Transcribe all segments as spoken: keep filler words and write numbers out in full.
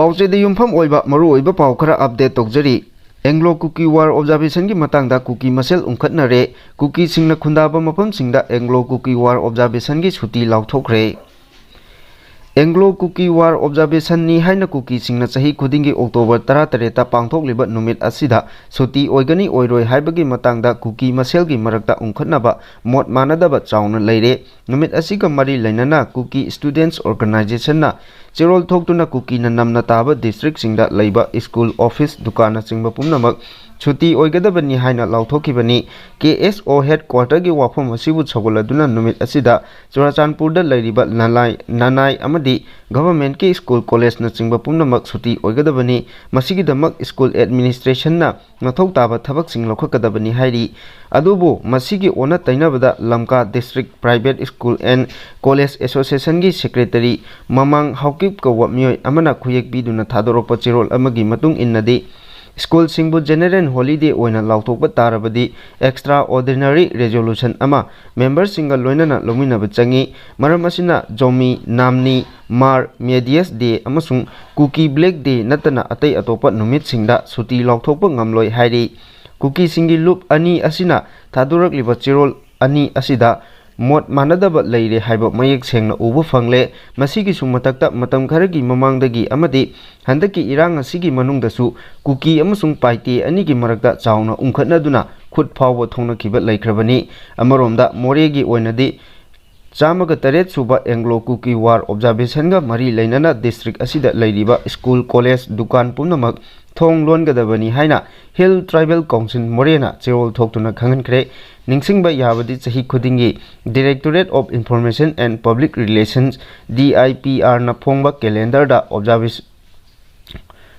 ꯄꯥꯎꯆꯦꯗ ꯌꯨꯝꯐꯝ ꯑꯣꯏꯕ ꯃꯔꯨꯑꯣꯏꯕ ꯄꯥꯎ ꯈꯔ update ꯇꯧꯖꯔꯤ꯫ Anglo Kuki War Observation ꯒꯤ ꯃꯇꯥꯡꯗ ꯀꯨꯀꯤ ꯃꯁꯦꯜ ꯎꯪꯈꯠꯅꯔꯦ꯫ ꯀꯨꯀꯤꯁꯤꯡꯅ ꯈꯨꯟꯗꯥꯕ ꯃꯐꯝꯁꯤꯡꯗ Anglo Kuki War Observation ꯒꯤ ꯁꯨꯇꯤ ꯂꯥꯎꯊꯣꯛꯈ꯭ꯔꯦ꯫ Anglo Kuki War Observation ꯅꯤ ꯍꯥꯏꯅ ꯀꯨꯀꯤꯁꯤꯡꯅ ꯆꯍꯤ ꯈꯨꯗꯤꯡꯒꯤ October ꯇꯔꯥꯇꯔꯦꯠꯇ ꯄꯥꯡꯊꯣꯛꯂꯤꯕ ꯅꯨꯃꯤꯠ ꯑꯁꯤꯗ ꯁꯨꯇꯤ ꯑꯣꯏꯒꯅꯤ ꯑꯣꯏꯔꯣꯏ ꯍꯥꯏꯕꯒꯤ ꯃꯇꯥꯡꯗ ꯀꯨꯀꯤ ꯃꯁꯦꯜꯒꯤ ꯃꯔꯛꯇ ꯎꯪꯈꯠꯅꯕ ꯃꯣꯠ ꯃꯥꯟꯅꯗꯕ ꯆꯥꯎꯅ ꯂꯩꯔꯦ꯫ ꯅꯨꯃꯤꯠ ꯑꯁꯤꯒ ꯃꯔꯤ ꯂꯩꯅꯅ Kuki Students Organization ꯅ ꯆꯦꯔꯣꯜ ꯊꯣꯛꯇꯨꯅ ꯀꯨꯀꯤꯅ ꯅꯝꯅ ꯇꯥꯕ district ꯁꯤꯡꯗ ꯂꯩꯕ school, office, ꯗꯨꯀꯥꯟꯅꯆꯤꯡꯕ ꯄꯨꯝꯅꯃꯛ ꯁꯨꯇꯤ ꯑꯣꯏꯒꯗꯕꯅꯤ ꯍꯥꯏꯅ ꯂꯥꯎꯊꯣꯛꯈꯤꯕꯅꯤ꯫ K S O headquarter ꯒꯤ ꯋꯥꯐꯝ ꯑꯁꯤꯕꯨ ꯁꯧꯒꯠꯂꯗꯨꯅ ꯅꯨꯃꯤꯠ ꯑꯁꯤꯗ ꯆꯨꯔꯥꯆꯥꯟꯄꯨꯔꯗ ꯂꯩꯔꯤꯕ ꯅꯂꯥꯏ, ꯅꯅꯥꯏ ꯑꯃꯗꯤ government ꯀꯤ school, college ꯅꯆꯤꯡꯕ ꯄꯨꯝꯅꯃꯛ ꯁꯨꯇꯤ ꯑꯣꯏꯒꯗꯕꯅꯤ꯫ ꯃꯁꯤꯒꯤꯗꯃꯛ school administration ꯅ ꯃꯊꯧ ꯇꯥꯕ ꯊꯕꯛꯁꯤꯡ ꯂꯧꯈꯠꯀꯗꯕꯅꯤ ꯍꯥꯏꯔꯤ꯫ ꯑꯗꯨꯕꯨ ꯃꯁꯤꯒꯤ ꯑꯣꯟꯅ ꯇꯩꯅꯕꯗ Lamka District Private School and College Association ꯒꯤ secretary ꯃꯃꯥꯡ ꯍꯥꯎꯀꯤꯞ ꯀꯧꯕ ꯃꯤꯑꯣꯏ ꯑꯃꯅ ꯈꯨꯌꯦꯛ ꯄꯤꯗꯨꯅ ꯊꯥꯗꯣꯔꯛꯄ ꯆꯦꯔꯣꯜ ꯑꯃꯒꯤ ꯃꯇꯨꯡ ꯏꯟꯅꯗꯤ, school ꯁꯤꯡꯕꯨ general holiday ꯑꯣꯏꯅ ꯂꯥꯎꯊꯣꯛꯄ ꯇꯥꯔꯕꯗꯤ extraordinary resolution ꯑꯃ member ꯁꯤꯡꯒ ꯂꯣꯏꯅꯅ ꯂꯧꯃꯤꯟꯅꯕ ꯆꯪꯏ꯫ ꯃꯔꯝ ꯑꯁꯤꯅ ꯖꯣꯃꯤ, ꯅꯥꯝꯅꯤ, ꯃꯥꯔ, ꯃꯦꯗꯤꯌꯁ ꯗꯦ ꯑꯃꯁꯨꯡ ꯀꯨꯀꯤ Black Day ꯅꯠꯇꯅ ꯑꯇꯩ ꯑꯇꯣꯞꯄ ꯅꯨꯃꯤꯠꯁꯤꯡꯗ ꯁꯨꯇꯤ ꯂꯥꯎꯊꯣꯛꯄ ꯉꯝꯂꯣꯏ ꯍꯥꯏꯔꯤ꯫ ꯀꯨꯀꯤꯁꯤꯡꯒꯤ ꯂꯨꯞ ꯑꯅꯤ ꯑꯁꯤꯅ ꯊꯥꯗꯣꯔꯛꯂꯤꯕ ꯆꯦꯔꯣꯜ ꯑꯅꯤ ꯑꯁꯤꯗ ꯃꯣꯠ ꯃꯥꯟꯅꯗꯕ ꯂꯩꯔꯦ ꯍꯥꯏꯕ ꯃꯌꯦꯛ ꯁꯦꯡꯅ ꯎꯕ ꯐꯪꯂꯦ꯫ ꯃꯁꯤꯒꯤꯁꯨ ꯃꯊꯛꯇ, ꯃꯇꯝ ꯈꯔꯒꯤ ꯃꯃꯥꯡꯗꯒꯤ ꯑꯃꯗꯤ ꯍꯟꯗꯛꯀꯤ ꯏꯔꯥꯡ ꯑꯁꯤꯒꯤ ꯃꯅꯨꯡꯗꯁꯨ ꯀꯨꯀꯤ ꯑꯃꯁꯨꯡ ꯄꯥꯏꯇꯦ ꯑꯅꯤꯒꯤ ꯃꯔꯛꯇ ꯆꯥꯎꯅ ꯎꯪꯈꯠꯅꯗꯨꯅ ꯈꯨꯠ ꯐꯥꯎꯕ ꯊꯣꯛꯅꯈꯤꯕ ꯂꯩꯈ꯭ꯔꯕꯅꯤ꯫ ꯑꯃꯔꯣꯝꯗ, ꯃꯣꯔꯦꯒꯤ ꯑꯣꯏꯅꯗꯤ ꯆꯥꯝꯃꯒ ꯇꯔꯦꯠ ꯁꯨꯕ Anglo Kuki War Observation ꯒ ꯃꯔꯤ ꯂꯩꯅꯅ district ꯑꯁꯤꯗ ꯂꯩꯔꯤꯕ school, college, ꯗꯨꯀꯥꯟ ꯄꯨꯝꯅꯃꯛ ꯊꯣꯡ ꯂꯣꯟꯒꯗꯕꯅꯤ ꯍꯥꯏꯅ Hill Tribal Council ꯃꯣꯔꯦꯅ ꯆꯦꯔꯣꯜ ꯊꯣꯛꯇꯨꯅ ꯈꯪꯍꯟꯈ꯭ꯔꯦ꯫ ꯅꯤꯡꯁꯤꯡꯕ ꯌꯥꯕꯗꯤ, ꯆꯍꯤ ꯈꯨꯗꯤꯡꯒꯤ Directorate of Information and Public Relations, D I P R ꯅ ꯐꯣꯡꯕ calendar ꯗ observation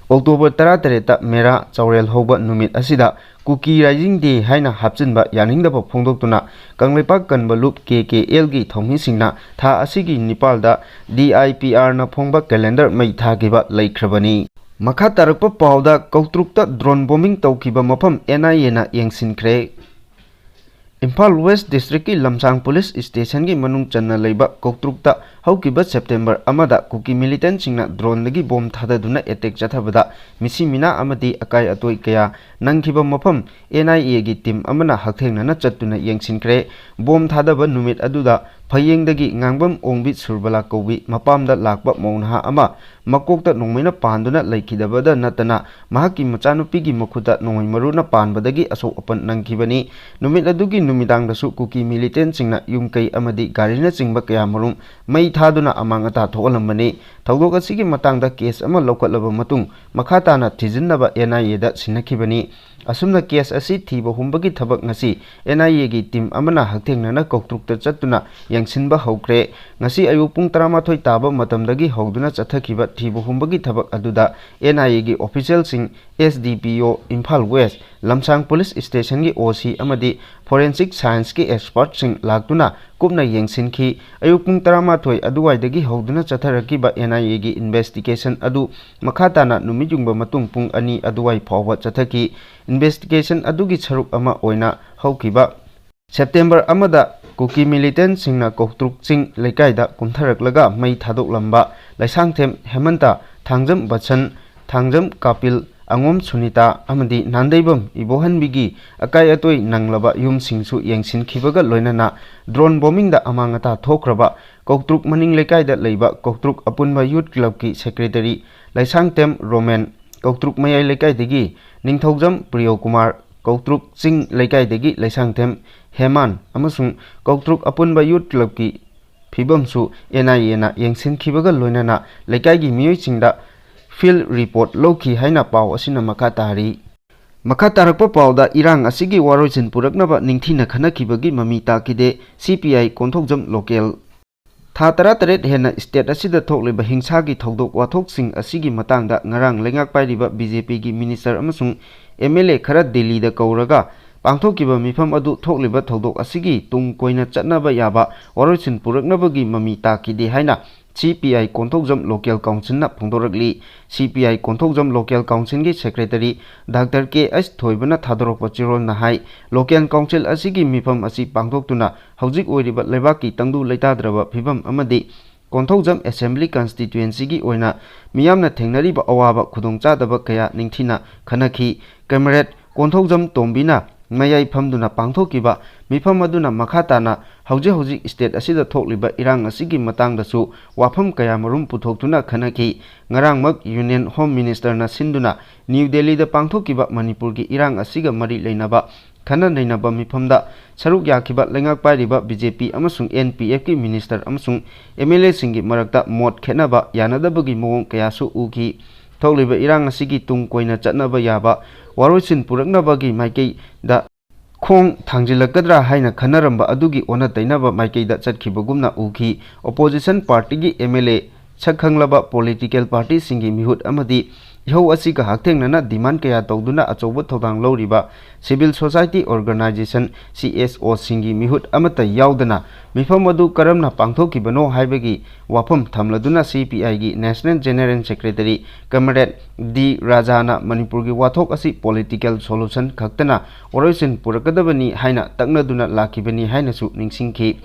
October ꯇꯔꯥꯇꯔꯦꯠꯇ ꯃꯦꯔꯥ, ꯆꯥꯎꯔꯦꯜ ꯍꯧꯕ ꯅꯨꯃꯤꯠ ꯑꯁꯤꯗ ꯀꯨꯀꯤ Rising Day ꯍꯥꯏꯅ ꯍꯥꯞꯆꯤꯟꯕ ꯌꯥꯅꯤꯡꯗꯕ ꯐꯣꯡꯗꯣꯛꯇꯨꯅ ꯀꯪꯂꯩꯄꯥꯛ ꯀꯟꯕ ꯂꯨꯞ K K L ꯒꯤ ꯊꯧꯃꯤꯁꯤꯡꯅ ꯊꯥ ꯑꯁꯤꯒꯤ ꯅꯤꯄꯥꯜꯗ D I P R ꯅ ꯐꯣꯡꯕ calendar ꯃꯩ ꯊꯥꯈꯤꯕ ꯂꯩꯈ꯭ꯔꯕꯅꯤ꯫ ꯃꯈꯥ ꯇꯥꯔꯛꯄ ꯄꯥꯎꯗ, ꯀꯧꯇ꯭ꯔꯨꯛꯇ drone bombing ꯇꯧꯈꯤꯕ ꯃꯐꯝ N I A ꯅ ꯌꯦꯡꯁꯤꯟꯈ꯭ꯔꯦ꯫ ꯏꯝꯐꯥꯜ ꯋꯦꯁ ꯗꯤꯁꯇ꯭ꯔꯤꯛꯀꯤ ꯂꯝꯁꯥꯡ ꯄꯨꯂꯤꯁ ꯁ꯭ꯇꯦꯁꯟꯒꯤ ꯃꯅꯨꯡ ꯆꯟꯅ ꯂꯩꯕ ꯀꯧꯇ꯭ꯔꯨꯛꯇ ꯍꯧꯈꯤꯕ ꯁꯦꯞꯇꯦꯝꯕꯔ ꯑꯃꯗ ꯀꯨꯀꯤ ꯃꯤꯂꯤꯇꯦꯟꯠꯁꯤꯡꯅ ꯗ꯭ꯔꯣꯟꯗꯒꯤ ꯕꯣꯝ ꯊꯥꯗꯗꯨꯅ ꯑꯦꯇꯦꯛ ꯆꯠꯊꯕꯗ ꯃꯤꯁꯤ ꯃꯤꯅꯥ ꯑꯃꯗꯤ ꯑꯀꯥꯏ ꯑꯇꯣꯏ ꯀꯌꯥ ꯅꯪꯈꯤꯕ ꯃꯐꯝ ꯑꯦꯟ ꯑꯥꯏ ꯑꯦꯒꯤ ꯇꯤꯝ ꯑꯃꯅ ꯍꯛꯊꯦꯡꯅꯅ ꯆꯠꯇꯨꯅ ꯌꯦꯡꯁꯤꯟꯈ꯭ꯔꯦ꯫ ꯕꯣꯝ ꯊꯥꯗꯕ ꯅꯨꯃꯤꯠ ꯑꯗꯨꯗ ꯐꯌꯦꯡꯗꯒꯤ ꯉꯥꯡꯕꯝ ꯑꯣꯡꯕꯤ ꯁꯨꯔꯕꯂꯥ ꯀꯧꯕꯤ ꯃꯄꯥꯝꯗ ꯂꯥꯛꯄ ꯃꯧ ꯅꯍꯥ ꯑꯃ ꯃꯀꯣꯛꯇ ꯅꯣꯡꯃꯩꯅ ꯄꯥꯟꯗꯨꯅ ꯂꯩꯈꯤꯗꯕꯗ ꯅꯠꯇꯅ ꯃꯍꯥꯛꯀꯤ ꯃꯆꯥꯅꯨꯄꯤꯒꯤ ꯃꯈꯨꯠꯇ ꯅꯣꯡꯃꯩ ꯃꯔꯨꯅ ꯄꯥꯟꯕꯗꯒꯤ ꯑꯁꯣꯛ ꯑꯄꯟ ꯅꯪꯈꯤꯕꯅꯤ꯫ ꯅꯨꯃꯤꯠ ꯑꯗꯨꯒꯤ ꯅꯨꯃꯤꯗꯥꯡꯗꯁꯨ ꯀꯨꯀꯤ ꯃꯤꯂꯤꯇꯦꯟꯠꯁꯤꯡꯅ ꯌꯨꯝ ꯀꯩ ꯑꯃꯗꯤ ꯒꯥꯔꯤꯅꯆꯤꯡꯕ ꯀꯌꯥ ꯃꯔꯨꯝ ꯃꯩ ꯊꯥꯗꯨꯅ ꯑꯃꯥꯡ ꯑꯇꯥ ꯊꯣꯛꯍꯜꯂꯝꯕꯅꯤ꯫ ꯊꯧꯗꯣꯛ ꯑꯁꯤꯒꯤ ꯃꯇꯥꯡꯗ ꯀꯦꯁ ꯑꯃ ꯂꯧꯈꯠꯂꯕ ꯃꯇꯨꯡ ꯃꯈꯥ ꯇꯥꯅ ꯊꯤꯖꯤꯟꯅꯕ ꯑꯦꯟ ꯑꯥꯏ ꯑꯦꯗ ꯁꯤꯟꯅꯈꯤꯕꯅꯤ꯫ ꯑꯁꯨꯝꯅ ꯀꯦꯁ ꯑꯁꯤ ꯊꯤꯕ ꯍꯨꯝꯕꯒꯤ ꯊꯕꯛ ꯉꯁꯤ ꯑꯦꯟ ꯑꯥꯏ ꯑꯦꯒꯤ ꯇꯤꯝ ꯑꯃꯅ ꯍꯛꯊꯦꯡꯅꯅ ꯀꯧꯇ꯭ꯔꯨꯛꯇ ꯆꯠꯇꯨꯅ ꯌꯦꯡꯁꯤꯟꯕ ꯍꯧꯈ꯭ꯔꯦ꯫ ꯉꯁꯤ ꯑꯌꯨꯛ ꯄꯨꯡ ꯇꯔꯥꯃꯥꯊꯣꯏ ꯇꯥꯕ ꯃꯇꯝꯗꯒꯤ ꯍꯧꯗꯨꯅ ꯆꯠꯊꯈꯤꯕ ꯊꯤꯕ ꯍꯨꯝꯕꯒꯤ ꯊꯕꯛ ꯑꯗꯨꯗ ꯑꯦꯟ ꯑꯥꯏ ꯑꯦꯒꯤ ꯑꯣꯐꯤꯁꯤꯌꯦꯜꯁꯤꯡ, ꯑꯦꯁ ꯗꯤ ꯄꯤ ꯑꯣ ꯏꯝꯐꯥꯜ ꯋꯦꯁ, ꯂꯝꯁꯥꯡ ꯄꯨꯂꯤꯁ ꯁ꯭ꯇꯦꯁꯟꯒꯤ ꯑꯣ ꯁꯤ ꯑꯃꯗꯤ ꯐꯣꯔꯦꯟꯁꯤꯛ ꯁꯥꯏꯟꯁꯀꯤ ꯑꯦꯛꯁꯄꯔꯠꯁꯤꯡ ꯂꯥꯛꯇꯨꯅ ꯀꯨꯞꯅ ꯌꯦꯡꯁꯤꯟꯈꯤ꯫ ꯑꯌꯨꯛ ꯄꯨꯡ ꯇꯔꯥꯃꯥꯊꯣꯏ ꯑꯗꯨꯋꯥꯏꯗꯒꯤ ꯍꯧꯗꯨꯅ ꯆꯠꯊꯔꯛꯈꯤꯕ ꯑꯦꯟ ꯑꯥꯏ ꯑꯦꯒꯤ ꯏꯟꯚꯦꯁꯇꯤꯒꯦꯁꯟ ꯑꯗꯨ ꯃꯈꯥ ꯇꯥꯅ ꯅꯨꯃꯤꯠ ꯌꯨꯡꯕ ꯃꯇꯨꯡ ꯄꯨꯡ ꯑꯅꯤ ꯑꯗꯨꯋꯥꯏ ꯐꯥꯎꯕ ꯆꯠꯊꯈꯤ꯫ ꯏꯟꯚꯦꯁꯇꯤꯒꯦꯁꯟ ꯑꯗꯨꯒꯤ ꯁꯔꯨꯛ ꯑꯃ ꯑꯣꯏꯅ ꯍꯧꯈꯤꯕ ꯁꯦꯞꯇꯦꯝꯕꯔ ꯑꯃꯗ ꯀꯨꯀꯤ ꯃꯤꯂꯤꯇꯦꯟꯠꯁꯤꯡꯅ ꯀꯧꯇ꯭ꯔꯨꯛ ꯆꯤꯡ ꯂꯩꯀꯥꯏꯗ ꯀꯨꯝꯊꯔꯛꯂꯒ ꯃꯩ ꯊꯥꯗꯣꯛꯂꯝꯕ ꯂꯩꯁꯥꯡꯊꯦꯝ ꯍꯦꯃꯟꯇ, ꯊꯥꯡꯖꯝ ꯕꯠꯁꯟ, ꯊꯥꯡꯖꯝ ꯀꯥꯄꯤꯜ, ꯑꯉꯣꯝ ꯁꯨꯅꯤꯇꯥ ꯑꯃꯗꯤ ꯅꯥꯟꯗꯩꯕꯝ ꯏꯕꯣꯍꯟꯕꯤꯒꯤ ꯑꯀꯥꯏ ꯑꯇꯣꯏ ꯅꯪꯂꯕ ꯌꯨꯝꯁꯤꯡꯁꯨ ꯌꯦꯡꯁꯤꯟꯈꯤꯕꯒ ꯂꯣꯏꯅꯅ ꯗ꯭ꯔꯣꯟ ꯕꯣꯝꯕꯤꯡꯗ ꯑꯃꯥꯡ ꯑꯇꯥ ꯊꯣꯛꯈ꯭ꯔꯕ ꯀꯧꯇ꯭ꯔꯨꯛ ꯃꯅꯤꯡ ꯂꯩꯀꯥꯏꯗ ꯂꯩꯕ ꯀꯧꯇ꯭ꯔꯨꯛ ꯑꯄꯨꯟꯕ ꯌꯨꯠ ꯀ꯭ꯂꯕꯀꯤ ꯁꯦꯀ꯭ꯔꯦꯇꯔꯤ ꯂꯩꯁꯥꯡꯊꯦꯝ ꯔꯣꯃꯦꯟ, ꯀꯧꯇ꯭ꯔꯨꯛ ꯃꯌꯥꯏ ꯂꯩꯀꯥꯏꯗꯒꯤ ꯅꯤꯡꯊꯧꯖꯝ ꯄ꯭ꯔꯤꯌꯣꯀꯨꯃꯥꯔ, ꯀꯧꯇ꯭ꯔꯨꯛ ꯆꯤꯡ ꯂꯩꯀꯥꯏꯗꯒꯤ ꯂꯩꯁꯥꯡꯊꯦꯝ ꯍꯦꯃꯥꯟ ꯑꯃꯁꯨꯡ ꯀꯧꯇ꯭ꯔꯨꯛ ꯑꯄꯨꯟꯕ ꯌꯨꯠ ꯀ꯭ꯂꯕꯀꯤ ꯐꯤꯕꯝꯁꯨ ꯑꯦꯟ ꯑꯥꯏ ꯑꯦꯅ ꯌꯦꯡꯁꯤꯟꯈꯤꯕꯒ ꯂꯣꯏꯅꯅ ꯂꯩꯀꯥꯏꯒꯤ ꯃꯤꯑꯣꯏꯁꯤꯡꯗ ꯐꯤꯜꯗ ꯔꯤꯄꯣꯔꯠ ꯂꯧꯈꯤ ꯍꯥꯏꯅ ꯄꯥꯎ ꯑꯁꯤꯅ ꯃꯈꯥ ꯇꯥꯔꯤ꯫ ꯃꯈꯥ ꯇꯥꯔꯛꯄ ꯄꯥꯎꯗ ꯏꯔꯥꯡ ꯑꯁꯤꯒꯤ ꯋꯥꯔꯣꯏꯁꯤꯟ ꯄꯨꯔꯛꯅꯕ ꯅꯤꯡꯊꯤꯅ ꯈꯟꯅꯈꯤꯕꯒꯤ ꯃꯃꯤ ꯇꯥꯈꯤꯗꯦ, ꯁꯤ ꯄꯤ ꯑꯥꯏ ꯀꯣꯟꯊꯧꯖꯝ ꯂꯣꯀꯦꯜ꯫ ꯊꯥ ꯇꯔꯥꯇꯔꯦꯠ ꯍꯦꯟꯅ ꯁ꯭ꯇꯦꯠ ꯑꯁꯤꯗ ꯊꯣꯛꯂꯤꯕ ꯍꯤꯡꯁꯥꯒꯤ ꯊꯧꯗꯣꯛ ꯋꯥꯊꯣꯛꯁꯤꯡ ꯑꯁꯤꯒꯤ ꯃꯇꯥꯡꯗ ꯉꯔꯥꯡ ꯂꯩꯉꯥꯛ ꯄꯥꯏꯔꯤꯕ ꯕꯤ ꯖꯦ ꯄꯤꯒꯤ ꯃꯤꯅꯤꯁꯇꯔ ꯑꯃꯁꯨꯡ ꯑꯦꯝ ꯑꯦꯜ ꯑꯦ ꯈꯔ ꯗꯤꯜꯂꯤꯗ ꯀꯧꯔꯒ ꯄꯥꯡꯊꯣꯛꯈꯤꯕ ꯃꯤꯐꯝ ꯑꯗꯨ ꯊꯣꯛꯂꯤꯕ ꯊꯧꯗꯣꯛ ꯑꯁꯤꯒꯤ ꯇꯨꯡ ꯀꯣꯏꯅ ꯆꯠꯅꯕ ꯌꯥꯕ ꯋꯥꯔꯣꯏꯁꯤꯟ ꯄꯨꯔꯛꯅꯕꯒꯤ ꯃꯃꯤ ꯇꯥꯈꯤꯗꯦ ꯍꯥꯏꯅ ꯁꯤ ꯄꯤ ꯑꯥꯏ ꯀꯣꯟꯊꯧꯖꯝ ꯂꯣꯀꯦꯜ ꯀꯥꯎꯟꯁꯤꯜꯅ ꯐꯣꯡꯗꯣꯔꯛꯂꯤ꯫ ꯁꯤ ꯄꯤ ꯑꯥꯏ ꯀꯣꯟꯊꯧꯖꯝ ꯂꯣꯀꯦꯜ ꯀꯥꯎꯟꯁꯤꯜꯒꯤ ꯁꯦꯀ꯭ꯔꯦꯇꯔꯤ ꯗꯥꯛꯇꯔ ꯀꯦ ꯑꯩꯆ ꯊꯣꯏꯕꯅ ꯊꯥꯗꯣꯔꯛꯄ ꯆꯦꯔꯣꯜꯅ ꯍꯥꯏ, ꯂꯣꯀꯦꯜ ꯀꯥꯎꯟꯁꯤꯜ ꯑꯁꯤꯒꯤ ꯃꯤꯐꯝ ꯑꯁꯤ ꯄꯥꯡꯊꯣꯛꯇꯨꯅ ꯍꯧꯖꯤꯛ ꯑꯣꯏꯔꯤꯕ ꯂꯩꯕꯥꯛꯀꯤ ꯇꯪꯗꯨ ꯂꯩꯇꯥꯗ꯭ꯔꯕ ꯐꯤꯕꯝ ꯑꯃꯗꯤ ꯀꯣꯟꯊꯧꯖꯝ ꯑꯦꯁꯦꯝꯕ꯭ꯂꯤ ꯀꯟꯁꯇꯤꯇ꯭ꯌꯨꯑꯦꯟꯁꯤꯒꯤ ꯑꯣꯏꯅ ꯃꯤꯌꯥꯝꯅ ꯊꯦꯡꯅꯔꯤꯕ ꯑꯋꯥꯕ ꯈꯨꯗꯣꯡꯆꯥꯗꯕ ꯀꯌꯥ ꯅꯤꯡꯊꯤꯅ ꯈꯟꯅꯈꯤ꯫ ꯀꯝꯔꯦꯗ ꯀꯣꯟꯊꯧꯖꯝ ꯇꯣꯝꯕꯤꯅ ꯃꯌꯥꯏ ꯐꯝꯗꯨꯅ ꯄꯥꯡꯊꯣꯛꯈꯤꯕ ꯃꯤꯐꯝ ꯑꯗꯨꯅ ꯃꯈꯥ ꯇꯥꯅ ꯍꯧꯖꯤꯛ ꯍꯧꯖꯤꯛ ꯁ꯭ꯇꯦꯠ ꯑꯁꯤꯗ ꯊꯣꯛꯂꯤꯕ ꯏꯔꯥꯡ ꯑꯁꯤꯒꯤ ꯃꯇꯥꯡꯗꯁꯨ ꯋꯥꯐꯝ ꯀꯌꯥꯃꯔꯨꯝ ꯄꯨꯊꯣꯛꯇꯨꯅ ꯈꯟꯅꯈꯤ꯫ ꯉꯔꯥꯡꯃꯛ ꯌꯨꯅꯤꯌꯟ ꯍꯣꯝ ꯃꯤꯅꯤꯁꯇꯔꯅ ꯁꯤꯟꯗꯨꯅ ꯅ꯭ꯌꯨ ꯗꯦꯜꯂꯤꯗ ꯄꯥꯡꯊꯣꯛꯈꯤꯕ ꯃꯅꯤꯄꯨꯔꯒꯤ ꯏꯔꯥꯡ ꯑꯁꯤꯒ ꯃꯔꯤ ꯂꯩꯅꯕ ꯈꯟꯅ ꯅꯩꯅꯕ ꯃꯤꯐꯝꯗ ꯁꯔꯨꯛ ꯌꯥꯈꯤꯕ ꯂꯩꯉꯥꯛ ꯄꯥꯏꯔꯤꯕ ꯕꯤ ꯖꯦ ꯄꯤ ꯑꯃꯁꯨꯡ ꯑꯦꯟ ꯄꯤ ꯑꯦꯐꯀꯤ ꯃꯤꯅꯤꯁꯇꯔ ꯑꯃꯁꯨꯡ ꯑꯦꯝ ꯑꯦꯜ ꯑꯦꯁꯤꯡꯒꯤ ꯃꯔꯛꯇ ꯃꯣꯠ ꯈꯦꯠꯅꯕ ꯌꯥꯅꯗꯕꯒꯤ ꯃꯑꯣꯡ ꯀꯌꯥꯁꯨ ꯎꯈꯤ꯫ ꯊꯣꯛꯂꯤꯕ ꯏꯔꯥꯡ ꯑꯁꯤꯒꯤ ꯇꯨꯡ ꯀꯣꯏꯅ ꯆꯠꯅꯕ ꯌꯥꯕ ꯋꯥꯔꯣꯏꯁꯤꯟ ꯄꯨꯔꯛꯅꯕꯒꯤ ꯃꯥꯏꯀꯩꯗ ꯈꯣꯡ ꯊꯥꯡꯖꯤꯜꯂꯛꯀꯗ꯭ꯔꯥ ꯍꯥꯏꯅ ꯈꯟꯅꯔꯝꯕ ꯑꯗꯨꯒꯤ ꯑꯣꯟꯅ ꯇꯩꯅꯕ ꯃꯥꯏꯀꯩꯗ ꯆꯠꯈꯤꯕꯒꯨꯝꯅ ꯎꯈꯤ꯫ ꯑꯣꯄꯣꯖꯤꯁꯟ ꯄꯥꯔꯇꯤꯒꯤ ꯑꯦꯝ ꯑꯦꯜ ꯑꯦ, ꯁꯛꯈꯪꯂꯕ ꯄꯣꯂꯤꯇꯤꯀꯦꯜ ꯄꯥꯔꯇꯤꯁꯤꯡꯒꯤ ꯃꯤꯍꯨꯠ ꯑꯃꯗꯤ ꯏꯍꯧ ꯑꯁꯤꯒ ꯍꯛꯊꯦꯡꯅꯅ ꯗꯤꯃꯥꯟ ꯀꯌꯥ ꯇꯧꯗꯨꯅ ꯑꯆꯧꯕ ꯊꯧꯗꯥꯡ ꯂꯧꯔꯤꯕ civil society organisation, C S ꯑꯣꯁꯤꯡꯒꯤ ꯃꯤꯍꯨꯠ ꯑꯃꯠꯇ ꯌꯥꯎꯗꯅ ꯃꯤꯐꯝ ꯑꯗꯨ ꯀꯔꯝꯅ ꯄꯥꯡꯊꯣꯛꯈꯤꯕꯅꯣ ꯍꯥꯏꯕꯒꯤ ꯋꯥꯐꯝ ꯊꯝꯂꯗꯨꯅ ꯁꯤ ꯄꯤ ꯑꯥꯏꯒꯤ ꯅꯦꯁꯅꯦꯜ ꯖꯦꯅꯔꯦꯜ ꯁꯦꯀ꯭ꯔꯦꯇꯔꯤ ꯀꯝꯔꯦꯗ ꯗꯤ ꯔꯥꯖꯥꯅ ꯃꯅꯤꯄꯨꯔꯒꯤ ꯋꯥꯊꯣꯛ ꯑꯁꯤ ꯄꯣꯂꯤꯇꯤꯀꯦꯜ ꯁꯣꯂꯨꯁꯟ ꯈꯛꯇꯅ ꯋꯥꯔꯣꯏꯁꯤꯟ ꯄꯨꯔꯛꯀꯗꯕꯅꯤ ꯍꯥꯏꯅ ꯇꯛꯅꯗꯨꯅ ꯂꯥꯛꯈꯤꯕꯅꯤ ꯍꯥꯏꯅꯁꯨ ꯅꯤꯡꯁꯤꯡꯈꯤ꯫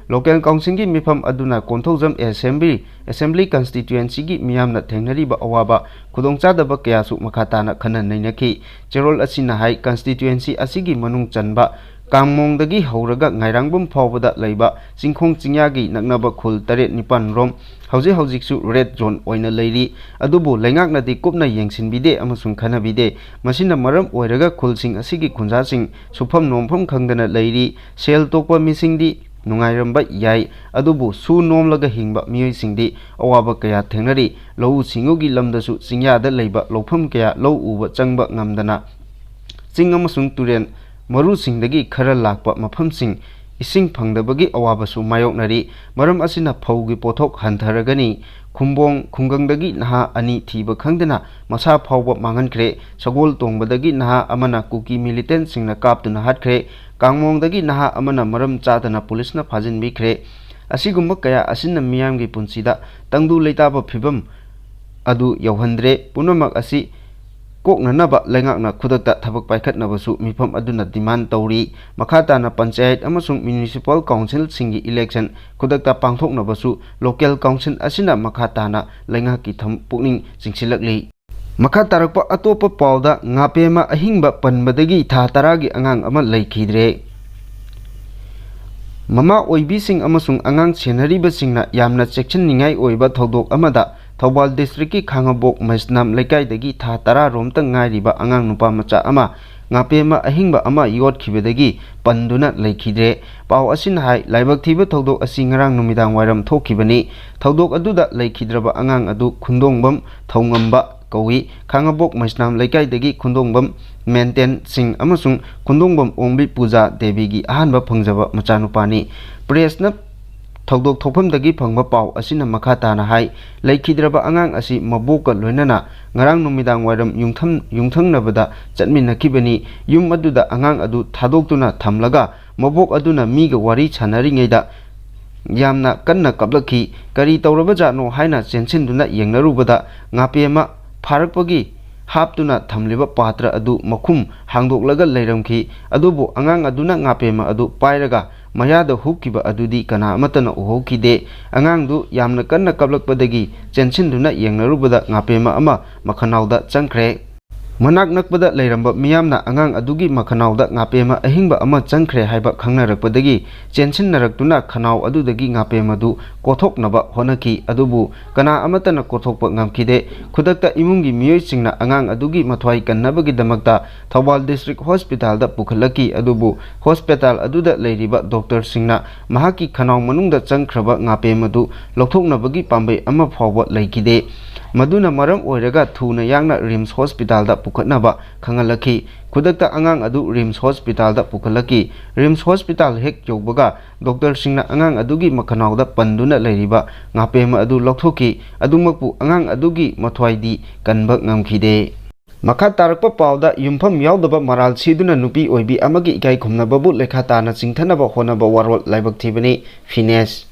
ꯂꯣꯀꯦꯜ ꯀꯥꯎꯟꯁꯤꯜꯒꯤ ꯃꯤꯐꯝ ꯑꯗꯨꯅ ꯀꯣꯟꯊꯧꯖꯝ ꯑꯦꯁꯦꯝꯕ꯭ꯂꯤ, ꯑꯦꯁꯦꯝꯕ꯭ꯂꯤ ꯀꯟꯁꯇꯤꯇ꯭ꯌꯨꯑꯦꯟꯁꯤꯒꯤ ꯃꯤꯌꯥꯝꯅ ꯊꯦꯡꯅꯔꯤꯕ ꯑꯋꯥꯕ ꯈꯨꯗꯣꯡꯆꯥꯗꯕ ꯀꯌꯥꯁꯨ ꯃꯈꯥ ꯇꯥꯅ ꯈꯟꯅ ꯅꯩꯅꯈꯤ꯫ ꯆꯦꯔꯣꯜ ꯑꯁꯤꯅ ꯍꯥꯏ, ꯀꯟꯁꯇꯤꯇ꯭ꯌꯨꯑꯦꯟꯁꯤ ꯑꯁꯤꯒꯤ ꯃꯅꯨꯡ ꯆꯟꯕ ꯀꯥꯡꯃꯣꯡꯗꯒꯤ ꯍꯧꯔꯒ ꯉꯥꯏꯔꯥꯡꯕꯝ ꯐꯥꯎꯕꯗ ꯂꯩꯕ ꯆꯤꯡꯈꯣꯡ ꯆꯤꯡꯌꯥꯒꯤ ꯅꯛꯅꯕ ꯈꯨꯜ ꯇꯔꯦꯠ ꯅꯤꯄꯥꯟ ꯔꯣꯝ ꯍꯧꯖꯤꯛ ꯍꯧꯖꯤꯛꯁꯨ ꯔꯦꯗ ꯖꯣꯟ ꯑꯣꯏꯅ ꯂꯩꯔꯤ꯫ ꯑꯗꯨꯕꯨ ꯂꯩꯉꯥꯛꯅꯗꯤ ꯀꯨꯞꯅ ꯌꯦꯡꯁꯤꯟꯕꯤꯗꯦ ꯑꯃꯁꯨꯡ ꯈꯟꯅꯕꯤꯗꯦ꯫ ꯃꯁꯤꯅ ꯃꯔꯝ ꯑꯣꯏꯔꯒ ꯈꯨꯜꯁꯤꯡ ꯑꯁꯤꯒꯤ ꯈꯨꯟꯖꯥꯁꯤꯡ ꯁꯨꯐꯝ ꯅꯣꯝꯐꯝ ꯈꯪꯗꯅ ꯂꯩꯔꯤ꯫ ꯁꯦꯜ ꯇꯣꯛꯄ ꯃꯤꯁꯤꯡꯗꯤ ꯅꯨꯡꯉꯥꯏꯔꯝꯕ ꯌꯥꯏ, ꯑꯗꯨꯕꯨ ꯁꯨ ꯅꯣꯝꯂꯒ ꯍꯤꯡꯕ ꯃꯤꯑꯣꯏꯁꯤꯡꯗꯤ ꯑꯋꯥꯕ ꯀꯌꯥ ꯊꯦꯡꯅꯔꯤ꯫ ꯂꯧꯎ ꯁꯤꯡꯎꯒꯤ ꯂꯝꯗꯁꯨ ꯆꯤꯡꯌꯥꯗ ꯂꯩꯕ ꯂꯧꯐꯝ ꯀꯌꯥ ꯂꯧ ꯎꯕ ꯆꯪꯕ ꯉꯝꯗꯅ ꯆꯤꯡ ꯑꯃꯁꯨꯡ ꯇꯨꯔꯦꯜ ꯃꯔꯨꯁꯤꯡꯗꯒꯤ ꯈꯔ ꯂꯥꯛꯄ ꯃꯐꯝꯁꯤꯡ ꯏꯁꯤꯡ ꯐꯪꯗꯕꯒꯤ ꯑꯋꯥꯕꯁꯨ ꯃꯥꯌꯣꯛꯅꯔꯤ꯫ ꯃꯔꯝ ꯑꯁꯤꯅ ꯐꯧꯒꯤ ꯄꯣꯠꯊꯣꯛ ꯍꯟꯊꯔꯒꯅꯤ꯫ ꯈꯨꯝꯕꯣꯡ ꯈꯨꯡꯒꯪꯗꯒꯤ ꯅꯍꯥ ꯑꯅꯤ ꯊꯤꯕ ꯈꯪꯗꯅ ꯃꯁꯥ ꯐꯥꯎꯕ ꯃꯥꯡꯍꯟꯈ꯭ꯔꯦ꯫ ꯁꯒꯣꯜ ꯇꯣꯡꯕꯗꯒꯤ ꯅꯍꯥ ꯑꯃꯅ ꯀꯨꯀꯤ ꯃꯤꯂꯤꯇꯦꯟꯁꯤꯡꯅ ꯀꯥꯞꯇꯨꯅ ꯍꯥꯠꯈ꯭ꯔꯦ꯫ ꯀꯥꯡꯃꯣꯡꯗꯒꯤ ꯅꯍꯥ ꯑꯃꯅ ꯃꯔꯝ ꯆꯥꯗꯅ ꯄꯨꯂꯤꯁꯅ ꯐꯥꯖꯤꯟꯕꯤꯈ꯭ꯔꯦ꯫ ꯑꯁꯤꯒꯨꯝꯕ ꯀꯌꯥ ꯑꯁꯤꯅ ꯃꯤꯌꯥꯝꯒꯤ ꯄꯨꯟꯁꯤꯗ ꯇꯪꯗꯨ ꯂꯩꯇꯥꯕ ꯐꯤꯕꯝ ꯑꯗꯨ ꯌꯧꯍꯟꯗ꯭ꯔꯦ꯫ ꯄꯨꯝꯅꯃꯛ ꯑꯁꯤ ꯀꯣꯛꯅꯅꯕ ꯂꯩꯉꯥꯛꯅ ꯈꯨꯗꯛꯇ ꯊꯕꯛ ꯄꯥꯏꯈꯠꯅꯕꯁꯨ ꯃꯤꯐꯝ ꯑꯗꯨꯅ demand ꯇꯧꯔꯤ꯫ ꯃꯈꯥ ꯇꯥꯅ ꯄꯟꯆꯥꯌꯠ ꯑꯃꯁꯨꯡ municipal councilꯁꯤꯡꯒꯤ election ꯈꯨꯗꯛꯇ ꯄꯥꯡꯊꯣꯛꯅꯕꯁꯨ local council ꯑꯁꯤꯅ ꯃꯈꯥ ꯇꯥꯅ ꯂꯩꯉꯥꯛꯀꯤ ꯊꯝ-, ꯄꯨꯛꯅꯤꯡ ꯆꯤꯡꯁꯤꯜꯂꯛꯂꯤ꯫ ꯃꯈꯥ ꯇꯥꯔꯛꯄ ꯑꯇꯣꯞꯄ ꯄꯥꯎꯗ, ꯉꯥꯄꯦꯝꯃ ꯑꯍꯤꯡꯕ ꯄꯟꯕꯗꯒꯤ ꯊꯥ ꯇꯔꯥꯒꯤ ꯑꯉꯥꯡ ꯑꯃ ꯂꯩꯈꯤꯗ꯭ꯔꯦ꯫ ꯃꯃꯥ ꯑꯣꯏꯕꯤꯁꯤꯡ ꯑꯃꯁꯨꯡ ꯑꯉꯥꯡ ꯁꯦꯟꯅꯔꯤꯕꯁꯤꯡꯅ ꯌꯥꯝꯅ ꯆꯦꯛꯁꯤꯟꯅꯤꯡꯉꯥꯏ ꯑꯣꯏꯕ ꯊꯧꯗꯣꯛ ꯑꯃꯗ ꯊꯧꯕꯥꯜ districtꯀꯤ ꯈꯥꯉꯕꯣꯛ ꯃꯩꯁꯅꯥꯝ ꯂꯩꯀꯥꯏꯗꯒꯤ ꯊꯥ ꯇꯔꯥ ꯔꯣꯝꯇ ꯉꯥꯏꯔꯤꯕ ꯑꯉꯥꯡ ꯅꯨꯄꯥ ꯃꯆꯥ ꯑꯃ ꯉꯥꯄꯦꯝꯃ ꯑꯍꯤꯡꯕ ꯑꯃ ꯌꯣꯠꯈꯤꯕꯗꯒꯤ ꯄꯟꯗꯨꯅ ꯂꯩꯈꯤꯗ꯭ꯔꯦ꯫ ꯄꯥꯎ ꯑꯁꯤꯅ ꯍꯥꯏ, ꯂꯥꯏꯕꯛ ꯊꯤꯕ ꯊꯧꯗꯣꯛ ꯑꯁꯤ ꯉꯔꯥꯡ ꯅꯨꯃꯤꯗꯥꯡ ꯋꯥꯏꯔꯝ ꯊꯣꯛꯈꯤꯕꯅꯤ꯫ ꯊꯧꯗꯣꯛ ꯑꯗꯨꯗ ꯂꯩꯈꯤꯗ꯭ꯔꯕ ꯑꯉꯥꯡ ꯑꯗꯨ ꯈꯨꯟꯗꯣꯡꯕꯝ ꯊꯧꯉꯝꯕ ꯀꯧꯏ꯫ ꯈꯥꯉꯕꯣꯛ ꯃꯩꯁꯅꯥꯝ ꯂꯩꯀꯥꯏꯗꯒꯤ ꯈꯨꯟꯗꯣꯡꯕꯝ ꯃꯦꯟꯇꯦꯟ ꯁꯤꯡ ꯑꯃꯁꯨꯡ ꯈꯨꯟꯗꯣꯡꯕꯝ ꯑꯣꯡꯕꯤ ꯄꯨꯖꯥ ꯗꯦꯕꯤꯒꯤ ꯑꯍꯥꯟꯕ ꯐꯪꯖꯕ ꯃꯆꯥꯅꯨꯄꯥꯅꯤ꯫ Pressꯅ ꯊꯧꯗꯣꯛ ꯊꯣꯛꯐꯝꯗꯒꯤ ꯐꯪꯕ ꯄꯥꯎ ꯑꯁꯤꯅ ꯃꯈꯥ ꯇꯥꯅ ꯍꯥꯏ, ꯂꯩꯈꯤꯗ꯭ꯔꯕ ꯑꯉꯥꯡ ꯑꯁꯤ ꯃꯕꯣꯛꯀ ꯂꯣꯏꯅꯅ ꯉꯔꯥꯡ ꯅꯨꯃꯤꯗꯥꯡ ꯋꯥꯏꯔꯝ ꯌꯨꯝꯊꯝ-, ꯌꯨꯝꯊꯪꯅꯕꯗ ꯆꯠꯃꯤꯟꯅꯈꯤꯕꯅꯤ꯫ ꯌꯨꯝ ꯑꯗꯨꯗ ꯑꯉꯥꯡ ꯑꯗꯨ ꯊꯥꯗꯣꯛꯇꯨꯅ ꯊꯝꯂꯒ ꯃꯕꯣꯛ ꯑꯗꯨꯅ ꯃꯤꯒ ꯋꯥꯔꯤ ꯁꯥꯟꯅꯔꯤꯉꯩꯗ ꯌꯥꯝꯅ ꯀꯟꯅ ꯀꯞꯂꯛꯈꯤ꯫ ꯀꯔꯤ ꯇꯧꯔꯕꯖꯥꯠꯅꯣ ꯍꯥꯏꯅ ꯆꯦꯟꯁꯤꯟꯗꯨꯅ ꯌꯦꯡꯅꯔꯨꯕꯗ ꯉꯥꯄꯦꯝꯃ ꯐꯥꯔꯛꯄꯒꯤ ꯍꯥꯞꯇꯨꯅ ꯊꯝꯂꯤꯕ ꯄꯥꯇ꯭ꯔ ꯑꯗꯨ ꯃꯈꯨꯝ ꯍꯥꯡꯗꯣꯛꯂꯒ ꯂꯩꯔꯝꯈꯤ꯫ ꯑꯗꯨꯕꯨ ꯑꯉꯥꯡ ꯑꯗꯨꯅ ꯉꯥꯄꯦꯝꯃ ꯑꯗꯨ ꯄꯥꯏꯔꯒ ꯃꯌꯥꯗ ꯍꯨꯛꯈꯤꯕ ꯑꯗꯨꯗꯤ ꯀꯅꯥ ꯑꯃꯠꯇꯅ ꯎꯍꯧꯈꯤꯗꯦ꯫ ꯑꯉꯥꯡꯗꯨ ꯌꯥꯝꯅ ꯀꯟꯅ ꯀꯞꯂꯛꯄꯗꯒꯤ ꯆꯦꯟꯁꯤꯟꯗꯨꯅ ꯌꯦꯡꯅꯔꯨꯕꯗ ꯉꯥꯄꯦꯝꯃ ꯑꯃ ꯃꯈꯅꯥꯎꯗ ꯆꯪꯈ꯭ꯔꯦ꯫ ꯃꯅꯥꯛ ꯅꯛꯄꯗ ꯂꯩꯔꯝꯕ ꯃꯤꯌꯥꯝꯅ ꯑꯉꯥꯡ ꯑꯗꯨꯒꯤ ꯃꯈꯅꯥꯎꯗ ꯉꯥꯄꯦꯝꯃ ꯑꯍꯤꯡꯕ ꯑꯃ ꯆꯪꯈ꯭ꯔꯦ ꯍꯥꯏꯕ ꯈꯪꯅꯔꯛꯄꯗꯒꯤ ꯆꯦꯟꯁꯤꯟꯅꯔꯛꯇꯨꯅ ꯈꯅꯥꯎ ꯑꯗꯨꯗꯒꯤ ꯉꯥꯄꯦꯝꯃ ꯑꯗꯨ ꯀꯣꯊꯣꯛꯅꯕ ꯍꯣꯠꯅꯈꯤ꯫ ꯑꯗꯨꯕꯨ ꯀꯅꯥ ꯑꯃꯠꯇꯅ ꯀꯣꯊꯣꯛꯄ ꯉꯝꯈꯤꯗꯦ꯫ ꯈꯨꯗꯛꯇ ꯏꯃꯨꯡꯒꯤ ꯃꯤꯑꯣꯏꯁꯤꯡꯅ ꯑꯉꯥꯡ ꯑꯗꯨꯒꯤ ꯃꯊ꯭ꯋꯥꯏ ꯀꯟꯅꯕꯒꯤꯗꯃꯛꯇ ꯊꯧꯕꯥꯜ district hospitalꯗ ꯄꯨꯈꯠꯂꯛꯈꯤ꯫ ꯑꯗꯨꯕꯨ hospital ꯑꯗꯨꯗ ꯂꯩꯔꯤꯕ doctorꯁꯤꯡꯅ ꯃꯍꯥꯛꯀꯤ ꯈꯅꯥꯎ ꯃꯅꯨꯡꯗ ꯆꯪꯈ꯭ꯔꯕ ꯉꯥꯄꯦꯝ ꯑꯗꯨ ꯂꯧꯊꯣꯛꯅꯕꯒꯤ ꯄꯥꯝꯕꯩ ꯑꯃ ꯐꯥꯎꯕ ꯂꯩꯈꯤꯗꯦ꯫ ꯃꯗꯨꯅ ꯃꯔꯝ ꯑꯣꯏꯔꯒ ꯊꯨꯅ ꯌꯥꯡꯅ RIMS hospitalꯗ ꯄꯨꯈꯠꯅꯕ ꯈꯪꯍꯜꯂꯛꯈꯤ꯫ ꯈꯨꯗꯛꯇ ꯑꯉꯥꯡ ꯑꯗꯨ RIMS hospitalꯗ ꯄꯨꯈꯠꯂꯛꯈꯤ꯫ RIMS hospital ꯍꯦꯛ ꯌꯧꯕꯒ doctorꯁꯤꯡꯅ ꯑꯉꯥꯡ ꯑꯗꯨꯒꯤ ꯃꯈꯅꯥꯎꯗ ꯄꯟꯗꯨꯅ ꯂꯩꯔꯤꯕ ꯉꯥꯄꯦꯝ ꯑꯗꯨ ꯂꯧꯊꯣꯛꯈꯤ꯫ ꯑꯗꯨꯃꯛꯄꯨ ꯑꯉꯥꯡ ꯑꯗꯨꯒꯤ ꯃꯊ꯭ꯋꯥꯏꯗꯤ ꯀꯟꯕ ꯉꯝꯈꯤꯗꯦ꯫ ꯃꯈꯥ ꯇꯥꯔꯛꯄ ꯄꯥꯎꯗ, ꯌꯨꯝꯐꯝ ꯌꯥꯎꯗꯕ ꯃꯔꯥꯜ ꯁꯤꯗꯨꯅ ꯅꯨꯄꯤ ꯑꯣꯏꯕꯤ ꯑꯃꯒꯤ ꯏꯀꯥꯏ ꯈꯨꯝꯅꯕꯕꯨ ꯂꯩꯈꯥ ꯇꯥꯅ ꯆꯤꯡꯊꯅꯕ ꯍꯣꯠꯅꯕ ꯋꯥꯔꯣꯜ ꯂꯥꯏꯕꯛ ꯊꯤꯕꯅꯤ꯫ ꯐꯤꯅꯦꯁ꯫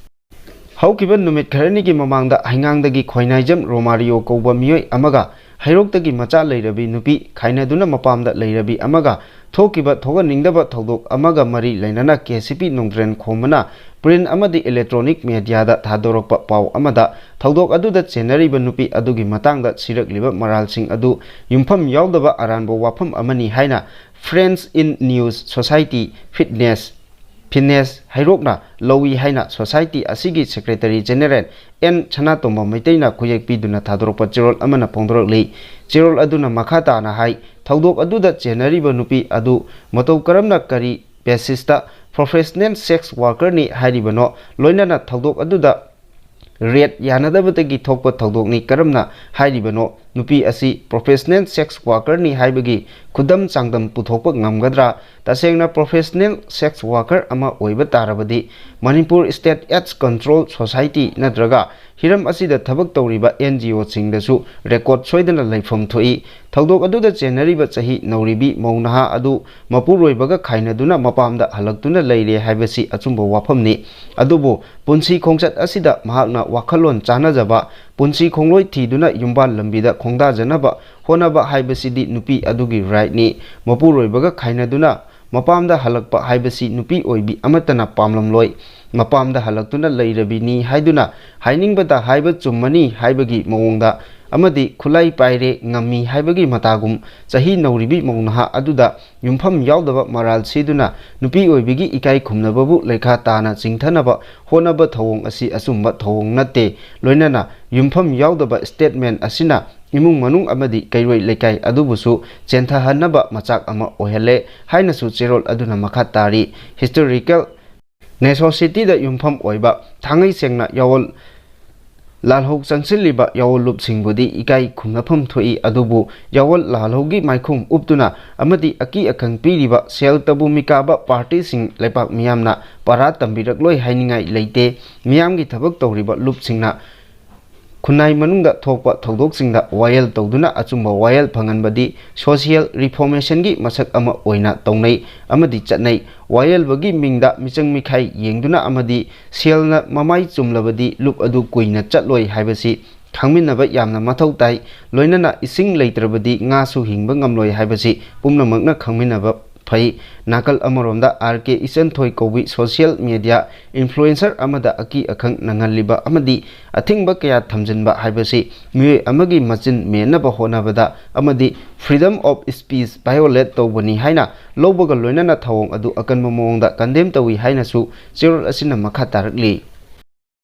ꯍꯧꯈꯤꯕ ꯅꯨꯃꯤꯠ ꯈꯔꯅꯤꯒꯤ ꯃꯃꯥꯡꯗ ꯍꯩꯉꯥꯡꯗꯒꯤ ꯈꯣꯏꯅꯥꯏꯖꯝ ꯔꯣꯃꯥꯔꯤꯑꯣ ꯀꯧꯕ ꯃꯤꯑꯣꯏ ꯑꯃꯒ ꯍꯩꯔꯣꯛꯇꯒꯤ ꯃꯆꯥ ꯂꯩꯔꯕꯤ ꯅꯨꯄꯤ ꯈꯥꯏꯅꯗꯨꯅ ꯃꯄꯥꯝꯗ ꯂꯩꯔꯕꯤ ꯑꯃꯒ ꯊꯣꯛꯈꯤꯕ ꯊꯣꯛꯍꯟꯅꯤꯡꯗꯕ ꯊꯧꯗꯣꯛ ꯑꯃꯒ ꯃꯔꯤ ꯂꯩꯅꯅ ꯀꯦ ꯁꯤ ꯄꯤ ꯅꯣꯡꯗ꯭ꯔꯦꯟ ꯈꯣꯝꯕꯅ ꯄ꯭ꯔꯤꯟ ꯑꯃꯗꯤ ꯏꯂꯦꯛꯇ꯭ꯔꯣꯅꯤꯛ ꯃꯦꯗꯤꯌꯥꯗ ꯊꯥꯗꯣꯔꯛꯄ ꯄꯥꯎ ꯑꯃꯗ ꯊꯧꯗꯣꯛ ꯑꯗꯨꯗ ꯆꯦꯟꯅꯔꯤꯕ ꯅꯨꯄꯤ ꯑꯗꯨꯒꯤ ꯃꯇꯥꯡꯗ ꯁꯤꯔꯛꯂꯤꯕ ꯃꯔꯥꯜꯁꯤꯡ ꯑꯗꯨ ꯌꯨꯝꯐꯝ ꯌꯥꯎꯗꯕ ꯑꯔꯥꯟꯕ ꯋꯥꯐꯝ ꯑꯃꯅꯤ ꯍꯥꯏꯅ Friends in News Society Fitness ꯐꯤꯅꯦꯁ ꯍꯩꯔꯣꯛꯅ ꯂꯧꯏ ꯍꯥꯏꯅ ꯁꯣꯁꯥꯏꯇꯤ ꯑꯁꯤꯒꯤ ꯁꯦꯀ꯭ꯔꯦꯇꯔꯤ ꯖꯦꯅꯦꯔꯦꯜ ꯑꯦꯟ ꯁꯅꯥꯇꯣꯝꯕ ꯃꯩꯇꯩꯅ ꯈꯨꯌꯦꯛ ꯄꯤꯗꯨꯅ ꯊꯥꯗꯣꯔꯛꯄ ꯆꯦꯔꯣꯜ ꯑꯃꯅ ꯐꯣꯡꯗꯣꯔꯛꯂꯤ꯫ ꯆꯦꯔꯣꯜ ꯑꯗꯨꯅ ꯃꯈꯥ ꯇꯥꯅ ꯍꯥꯏ, ꯊꯧꯗꯣꯛ ꯑꯗꯨꯗ ꯆꯦꯟꯅꯔꯤꯕ ꯅꯨꯄꯤ ꯑꯗꯨ ꯃꯇꯧ ꯀꯔꯝꯅ, ꯀꯔꯤ ꯕꯦꯁꯤꯁꯇ professional sex workerꯅꯤ ꯍꯥꯏꯔꯤꯕꯅꯣ, ꯂꯣꯏꯅꯅ ꯊꯧꯗꯣꯛ ꯑꯗꯨꯗ ꯔꯦꯠ ꯌꯥꯅꯗꯕꯗꯒꯤ ꯊꯣꯛꯄ ꯊꯧꯗꯣꯛꯅꯤ ꯀꯔꯝꯅ ꯍꯥꯏꯔꯤꯕꯅꯣ? ꯅꯨꯄꯤ ꯑꯁꯤ professional sex workerꯅꯤ ꯍꯥꯏꯕꯒꯤ ꯈꯨꯗꯝ ꯆꯥꯡꯗꯝ ꯄꯨꯊꯣꯛꯄ ꯉꯝꯒꯗ꯭ꯔꯥ? ꯇꯁꯦꯡꯅ professional sex worker ꯑꯃ ꯑꯣꯏꯕ ꯇꯥꯔꯕꯗꯤ Manipur State AIDS Control Society ꯅꯠꯇ꯭ꯔꯒ ꯍꯤꯔꯝ ꯑꯁꯤꯗ ꯊꯕꯛ ꯇꯧꯔꯤꯕ ꯑꯦꯟ ꯖꯤ ꯑꯣꯁꯤꯡꯗꯁꯨ ꯔꯦꯀꯣꯔꯗ ꯁꯣꯏꯗꯅ ꯂꯩꯐꯝ ꯊꯣꯛꯏ꯫ ꯊꯧꯗꯣꯛ ꯑꯗꯨꯗ ꯆꯦꯟꯅꯔꯤꯕ ꯆꯍꯤ ꯅꯧꯔꯤꯕꯤ ꯃꯧ ꯅꯍꯥ ꯑꯗꯨ ꯃꯄꯨꯔꯣꯏꯕꯒ ꯈꯥꯏꯅꯗꯨꯅ ꯃꯄꯥꯝꯗ ꯍꯜꯂꯛꯇꯨꯅ ꯂꯩꯔꯦ ꯍꯥꯏꯕꯁꯤ ꯑꯆꯨꯝꯕ ꯋꯥꯐꯝꯅꯤ꯫ ꯑꯗꯨꯕꯨ ꯄꯨꯟꯁꯤ ꯈꯣꯡꯆꯠ ꯑꯁꯤꯗ ꯃꯍꯥꯛꯅ ꯋꯥꯈꯜꯂꯣꯟ ꯆꯥꯟꯅꯖꯕ, ꯄꯨꯟꯁꯤ ꯈꯣꯡꯂꯣꯏ ꯊꯤꯗꯨꯅ ꯌꯨꯝꯕꯥꯜ ꯂꯝꯕꯤꯗ ꯈꯣꯡꯗꯥꯖꯅꯕ ꯍꯣꯠꯅꯕ ꯍꯥꯏꯕꯁꯤꯗꯤ ꯅꯨꯄꯤ ꯑꯗꯨꯒꯤ ꯔꯥꯏꯠꯅꯤ꯫ ꯃꯄꯨꯔꯣꯏꯕꯒ ꯈꯥꯏꯅꯗꯨꯅ ꯃꯄꯥꯝꯗ ꯍꯜꯂꯛꯄ ꯍꯥꯏꯕꯁꯤ ꯅꯨꯄꯤ ꯑꯣꯏꯕꯤ ꯑꯃꯠꯇꯅ ꯄꯥꯝꯂꯝꯂꯣꯏ꯫ ꯃꯄꯥꯝꯗ ꯍꯜꯂꯛꯇꯨꯅ ꯂꯩꯔꯕꯤꯅꯤ ꯍꯥꯏꯗꯨꯅ ꯍꯥꯏꯅꯤꯡꯕꯇ ꯍꯥꯏꯕ ꯆꯨꯝꯃꯅꯤ ꯍꯥꯏꯕꯒꯤ ꯃꯑꯣꯡꯗ ꯑꯃꯗꯤ ꯈꯨꯠꯂꯥꯏ ꯄꯥꯏꯔꯦ ꯉꯝꯃꯤ ꯍꯥꯏꯕꯒꯤ ꯃꯇꯥꯒꯨꯝ ꯆꯍꯤ ꯅꯧꯔꯤꯕꯤ ꯃꯧ ꯅꯍꯥ ꯑꯗꯨꯗ ꯌꯨꯝꯐꯝ ꯌꯥꯎꯗꯕ ꯃꯔꯥꯜ ꯁꯤꯗꯨꯅ ꯅꯨꯄꯤ ꯑꯣꯏꯕꯤꯒꯤ ꯏꯀꯥꯏ ꯈꯨꯝꯅꯕꯕꯨ ꯂꯩꯈꯥ ꯇꯥꯅ ꯆꯤꯡꯊꯅꯕ ꯍꯣꯠꯅꯕ ꯊꯧꯑꯣꯡ ꯑꯁꯤ ꯑꯆꯨꯝꯕ ꯊꯧꯑꯣꯡ ꯅꯠꯇꯦ꯫ ꯂꯣꯏꯅꯅ ꯌꯨꯝꯐꯝ ꯌꯥꯎꯗꯕ ꯁ꯭ꯇꯦꯠꯃꯦꯟ ꯑꯁꯤꯅ ꯏꯃꯨꯡ ꯃꯅꯨꯡ ꯑꯃꯗꯤ ꯀꯩꯔꯣꯏ ꯂꯩꯀꯥꯏ ꯑꯗꯨꯕꯨꯁꯨ ꯆꯦꯟꯊꯍꯟꯅꯕ ꯃꯆꯥꯛ ꯑꯃ ꯑꯣꯏꯍꯜꯂꯦ ꯍꯥꯏꯅꯁꯨ ꯆꯦꯔꯣꯜ ꯑꯗꯨꯅ ꯃꯈꯥ ꯇꯥꯔꯤ꯫ ꯍꯤꯁꯇꯣꯔꯤꯀꯦꯜ ꯅꯦꯁꯣꯁꯤꯇꯤꯗ ꯌꯨꯝꯐꯝ ꯑꯣꯏꯕ ꯊꯥꯡꯉꯩ ꯁꯦꯡꯅ ꯌꯥꯑꯣꯜ ꯂꯥꯜꯍꯧ ꯆꯪꯁꯤꯜꯂꯤꯕ ꯌꯥꯑꯣꯜ ꯂꯨꯞꯁꯤꯡꯕꯨꯗꯤ ꯏꯀꯥꯏ ꯈꯨꯝꯅꯐꯝ ꯊꯣꯛꯏ, ꯑꯗꯨꯕꯨ ꯌꯥꯑꯣꯜ ꯂꯥꯜꯍꯧꯒꯤ ꯃꯥꯏꯈꯨꯝ ꯎꯞꯇꯨꯅ ꯑꯃꯗꯤ ꯑꯀꯤ ꯑꯈꯪ ꯄꯤꯔꯤꯕ ꯁꯦꯜ ꯇꯕꯨ ꯃꯤꯀꯥꯕ ꯄꯥꯔꯇꯤꯁꯤꯡ ꯂꯩꯄꯥꯛ ꯃꯤꯌꯥꯝꯅ ꯄꯔꯥ ꯇꯝꯕꯤꯔꯛꯂꯣꯏ ꯍꯥꯏꯅꯤꯡꯉꯥꯏ ꯂꯩꯇꯦ꯫ ꯃꯤꯌꯥꯝꯒꯤ ꯊꯕꯛ ꯇꯧꯔꯤꯕ ꯂꯨꯞꯁꯤꯡꯅ ꯈꯨꯟꯅꯥꯏ ꯃꯅꯨꯡꯗ ꯊꯣꯛꯄ ꯊꯧꯗꯣꯛꯁꯤꯡꯗ ꯋꯥꯌꯦꯜ ꯇꯧꯗꯨꯅ ꯑꯆꯨꯝꯕ ꯋꯥꯌꯦꯜ ꯐꯪꯍꯟꯕꯗꯤ social reformationꯒꯤ ꯃꯁꯛ ꯑꯃ ꯑꯣꯏꯅ ꯇꯧꯅꯩ ꯑꯃꯗꯤ ꯆꯠꯅꯩ꯫ ꯋꯥꯌꯦꯜꯕꯒꯤ ꯃꯤꯡꯗ ꯃꯤꯆꯪ ꯃꯤꯈꯥꯏ ꯌꯦꯡꯗꯨꯅ ꯑꯃꯗꯤ ꯁꯦꯜꯅ ꯃꯃꯥꯏ ꯆꯨꯝꯂꯕꯗꯤ ꯂꯨꯞ ꯑꯗꯨ ꯀꯨꯏꯅ ꯆꯠꯂꯣꯏ ꯍꯥꯏꯕꯁꯤ ꯈꯪꯃꯤꯟꯅꯕ ꯌꯥꯝꯅ ꯃꯊꯧ ꯇꯥꯏ꯫ ꯂꯣꯏꯅꯅ ꯏꯁꯤꯡ ꯂꯩꯇ꯭ꯔꯕꯗꯤ ꯉꯥꯁꯨ ꯍꯤꯡꯕ ꯉꯝꯂꯣꯏ ꯍꯥꯏꯕꯁꯤ ꯄꯨꯝꯅꯃꯛꯅ ꯈꯪꯃꯤꯟꯅꯕ ꯐꯩ꯫ ꯅꯥꯀꯜ ꯑꯃꯔꯣꯝꯗ ꯑꯥꯔ ꯀꯦ ꯏꯆꯟꯊꯣꯏ ꯀꯧꯕꯤ social media influencer ꯑꯃꯗ ꯑꯀꯤ ꯑꯈꯪ ꯅꯪꯍꯜꯂꯤꯕ ꯑꯃꯗꯤ ꯑꯊꯤꯡꯕ ꯀꯌꯥ ꯊꯝꯖꯤꯟꯕ ꯍꯥꯏꯕꯁꯤ ꯃꯤꯑꯣꯏ ꯑꯃꯒꯤ ꯃꯆꯤꯟ ꯃꯦꯟꯅꯕ ꯍꯣꯠꯅꯕꯗ ꯑꯃꯗꯤ freedom of speech violate ꯇꯧꯕꯅꯤ ꯍꯥꯏꯅ ꯂꯧꯕꯒ ꯂꯣꯏꯅꯅ ꯊꯧꯑꯣꯡ ꯑꯗꯨ ꯑꯀꯟꯕ ꯃꯑꯣꯡꯗ condemn ꯇꯧꯏ ꯍꯥꯏꯅꯁꯨ ꯆꯦꯔꯣꯜ ꯑꯁꯤꯅ ꯃꯈꯥ ꯇꯥꯔꯛꯂꯤ꯫